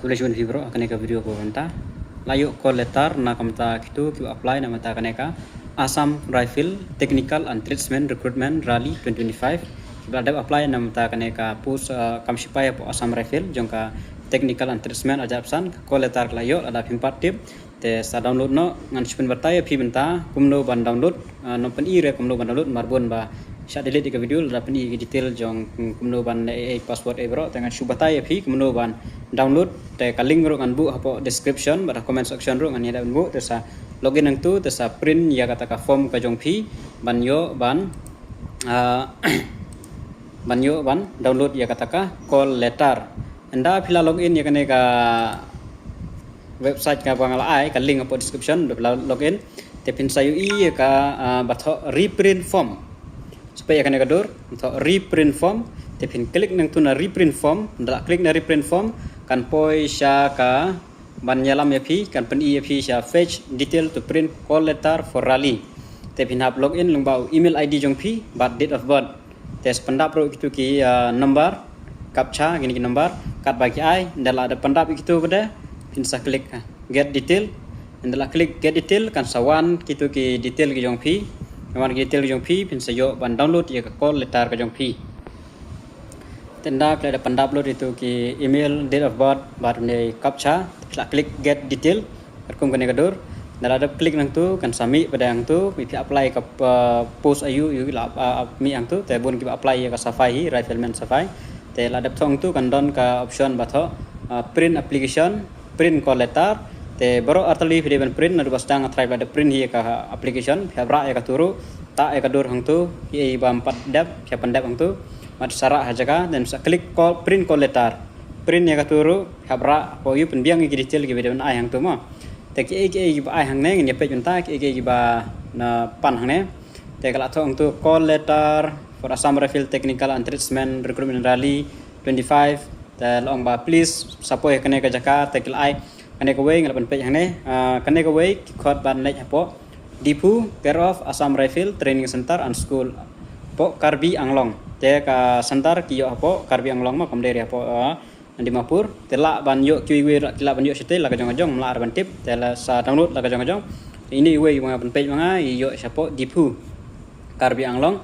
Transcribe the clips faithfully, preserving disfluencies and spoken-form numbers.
Khublei shibun phi bro, kane ka video ko mynta. La ïoh call letter na ka mynta kito kiba apply na mynta kane ka Assam Rifle Technical and Tradesman Recruitment Rally twenty twenty-five. Kiba la dep apply na mynta kane ka post, uh, kam sipai hapoh Assam Rifle jong ka Technical and Tradesman Rajabsan. Call letter ka la ïoh, lada phim pat tip te sa download noh. Ngan shu pynbatai ïa phi mynta kumno ban download. Ah, ngan pyni re kumno ban download, marbun ba shah delete ïa ka video lada pyni ïa ki detail jong, mm, kumno ban, eh, eh, password, eh, bro. Te ngan shu batai ïa phi kumno ban download. Te ka link ruh ngan buh hapoh description bad ha comment section ruh ngan ïa da ban buh. Te sa login hangto, te sa print ïa kata ka form ka jong phi ban ïoh ban, ah, ban ïoh ban download ïa kata ka call letter. Ynda phi la login ïa kane ka website kaba nga la ai ka link hapoh description, phi la login, te phin sa ïohi ïa ka, ah, ba thoh reprint form. Sa peit ïa kane ka dur, thoh reprint form, te phin click nangto na reprint form. Ynda la click na reprint form, kan poi sha ka ban ïalam ïa phi, kan pyni ïa phi sha fetch detail to print call letter for rally. Te phin hap login lyngba u email I D jong phi bad date of birth. Te sa pyndap ruh kito ki, ah, number captcha, kine ki number katba ki ai. Ynda la dep pyndap ïa kito pat, phin sa click, ah, get detail. Ynda la click get detail, kan sa wan kito ki detail ki jong phi. Wan ki detail ki jong phi, phin sa ïoh ban download ïa ka call letter ka jong phi. Te ynda la dep pyndap lut ïa kito ki email, date of birth bad une captcha, phi la click get detail. Katkum kane ka dur. Ynda la dep click nangto, kan sa mih pat hangto, phi apply ka, uh, post aiu aiu la, uh, mih hangto. Te bun kiba apply ïa ka SAFAI hi, rifleman SAFAI. Te la dep thoh hangto, kan don ka option ba thoh, uh, print application, print call letter. Te baroh artylli phi dei ban print, naduh ba sdang, nga tharai ba la dep print hi ïa ka application. Phi hap rah ïa kato ruh, tah ïa ka dur hangto, kiei bym pat dep phi hap pyndep hangto. Bad sa rah ha jaka, then sa click call, print call letter. Print ïa kato ruh, phi hap rah hapoh aiu, pynbiang ïa ki detail kiba dei ban ai hangto mo. Te kiei kiei kiba ai hangne, ngin ïa peit mynta kiei kiei kiba na pan hangne. Te ka la thoh hangto call letter for Assam Rifle Technical and Tradesman Recruitment Rally twenty-five. Te la ong ba please sa poi ha kane ka jaka, te ki la ai kane kawei, nga la pynpeit hangne. Ah, kane kawei ki khot ban leit hapoh Diphu, care of Assam Rifle Training Center and School, hapoh Karbi Anglong. Te ka center ki ïoh hapoh Karbi Anglong mo, kam dei re hapoh, ah, Dimapur. Te lah ban ïoh kiwei kiwei, lah ban ïoh shatei la ka jong ka jong, ym lah re ban tip. Te la sa download la ka jong ka jong. Te ine iwei ba nga pynpeit ma nga, i ïoh shapoh Diphu, Karbi Anglong.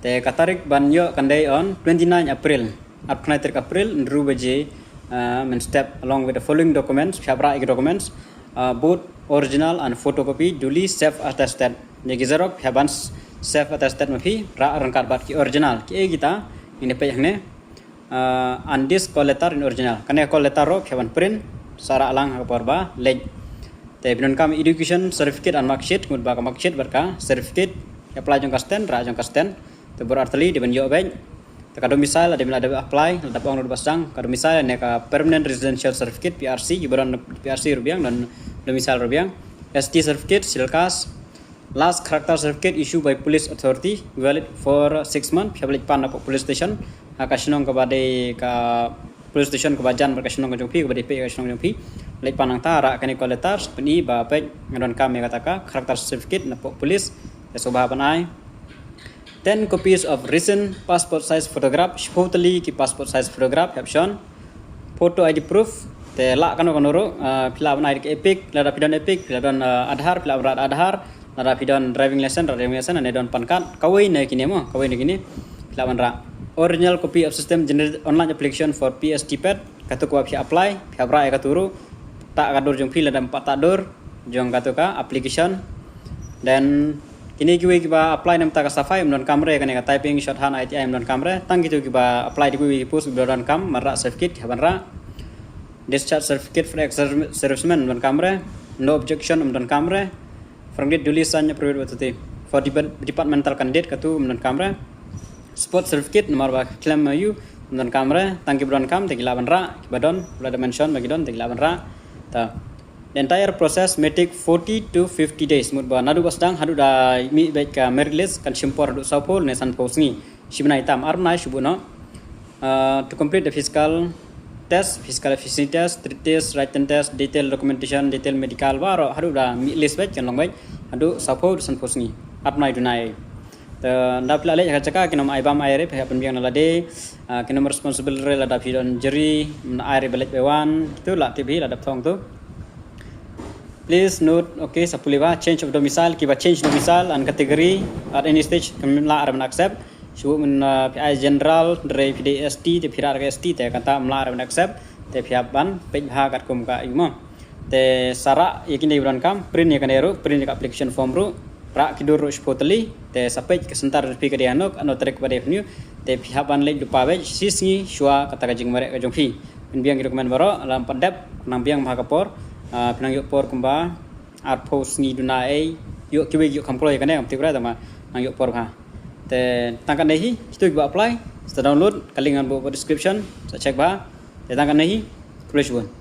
Te ka tarik ban ïoh kan dei on twenty-nine April. Arphew khyndai tarik April, hynriew baje, ah, mynstep, along with the following documents, phi hap rah ïa ki documents, ah, both original and photocopy, duly self attested. Ïa ki xerox phi hap ban self attested ma phi, rah ryngkat bad ki original. Kiei kita, ngin ïa peit hangne. Ah, and this call letter in original. Kane call letter ruh phi hap ban print, sa rah lang ha ka por ba leit. Te phin donkam education certificate and mark sheet, mut ba ka mark sheet bad ka certificate, apply jong ka stand, rah jong ka stand. Te baroh artylli dei ban ïoh beit. Te ka domicile, dei ban la dep apply, la dep ong naduh ba sdang, ka domicile ne ka permanent residential certificate, P R C, kiba don P R C ruh biang, don domicile ruh biang. S T certificate, CILCAS, last character certificate issued by police authority, valid for six months, phi hap leit pan hapoh police station ha ka shnong kaba dei ka police station kaba jan bad ka shnong ka jong phi, kaba dei peit ka shnong jong phi. Leit pan hangta, rah kane ka letter, pyni ba peit nga donkam ïa kata ka character certificate napoh police, te sngewbha ban ai. Ten copies of recent passport size photograph, shiphew tylli ki passport size photograph, hap shon. Photo I D proof, te lah kano kano ruh, ah, phi lah ban ai da ka EPIC, lada phi don EPIC, phi lah don, ah, Aadhaar, phi lah ban rah da Aadhaar, lada phi don driving license, rah driving license, ne don PAN card, kawei na kine mo, kawei na kine, phi lah ban rah. Original copy of system generated online application for P S T pad, kato kaba phi apply, phi hap rah ïa kato ruh, tah ka dur jong phi lada ym pat tah dur jong kato ka application. Then kine kiwei kiba apply na bynta ka SAFAI, ym donkam re, kane ka typing, shorthand, I T I, ym donkam re. Tang kito kiba apply da kiwei ki post kiba donkam ban rah certificate, hap ban rah. Discharge certificate for ex-serviceman, ym donkam re. No objection, ym donkam re. From date duly signed, approved authority. For depart-, departmental candidate, kato ym donkam re. Sport certificate, namar ba khlem aiu, ym donkam re. Tang kiba donkam te ki lah ban rah, kiba don, ba la dep mention ba ki don, te ki lah ban rah. Ta. The entire process may take forty to fifty days. Mut ba naduh ba sdang haduh da mih beit ka merit list kan shim por haduh sawphew ne sanphew sngi. Shi bnai tam, ar bnai shu buh noh. Uh, to complete the physical test, physical efficiency test, street test, written test, detail documentation, detail medical, baroh haduh da mih list beit, kan long beit haduh sawphew haduh sanphew sngi. Ar bnai duna ei. Te ynda phi la leit ha ka jaka, kin ym ai bam ai re, phi hap pynbiang na lade. Ah, kin ym responsible re lada phi don jri, ym ai re ba leit ba wan, kito la tip hi la dep thong tu. Please note, okay, sa pule ba, change of domicile, kiba change domicile and category at any stage, kin lah re ban accept. Shu men, ah, phi ai general, hynrei phi dei S T, te phi rah re ka S T, te kata ym lah re ban accept, te phi hap ban peit bha katkum ka ïoh mo. Te sa rah ïa kine ba donkam, print ïa kane ruh, print ïa ka application form ruh, rah ki dur ruh shiphew tylli, te sa peit ka center jong phi ka dei hano, hano tarik ba dei hynñiew, te phi hap ban leit lypa beit shi sngi shuwa kata ka jingmareh ka jong phi. Pynbiang ki document baroh, lada ym pat dep, nang biang bha ka por, ah, phi nang ïoh por kumba arphew sngi duna ei, ïoh kiwei ïoh kham kloi ïa kane, kam tip re, tangba nang ïoh por bha. Te tang katne hi, kito kiba apply, sa download, ka link ngan buh ha description, sa check bha. Te tang katne hi, khublei shibun.